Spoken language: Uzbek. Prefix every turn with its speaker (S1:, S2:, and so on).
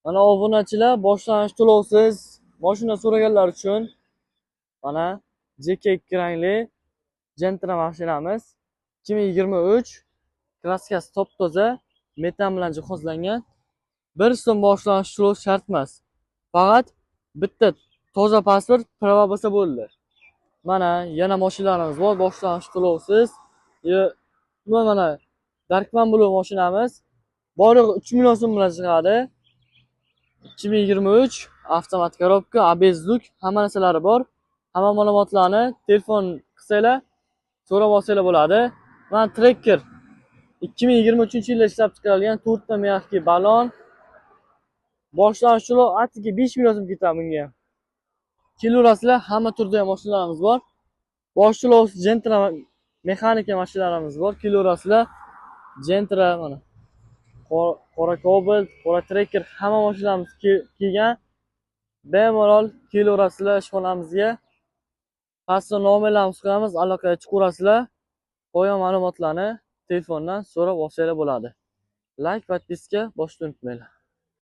S1: Mana obunachilar, boshlang'ich to'lovsiz mashina so'raganlar uchun mana JK2 rangli Gentra mashinamiz 2023, kraskasi top-toza, metan bilan jihozlangan. 1 so'm boshlang'ich to'lov shart emas. Faqat bitta toza pasport, prava bo'lsa bo'ldi. Mana yana mashinalarimiz bor, boshlang'ich to'lovsiz. Mana Darkman Blue mashinamiz bor yo'g'i 3 million so'm bilan chiqadi. 2023, avtomat korobka, ABS luk, hamma narsalari bor. Hamma ma'lumotlarni telefon qilsanglar, so'rab olsanglar bo'ladi. Mana Tracker 2023-yilda ishlab chiqarilgan, 4 ta mягкий balon. Boshlang'ich to'lov atigi 5 million so'm ketadi bunga. Kelaverasizlar, hamma turdagi mashinalarimiz bor. Bosh to'lovsiz Gentra mexanika mashinalarimiz bor. Kelaverasizlar. Gentra mana qora Cobalt, qora Tracker, hamma mashinalarimiz kelgan. Bemalol kelaverasizlar ishxonamizga. Pastda nomerlarimizni qo'yamiz, aloqaga chiqaverasizlar. Qo'ygan ma'lumotlarni telefondan so'rab olsanglar bo'ladi. Like, podpiska bosishni unutmanglar.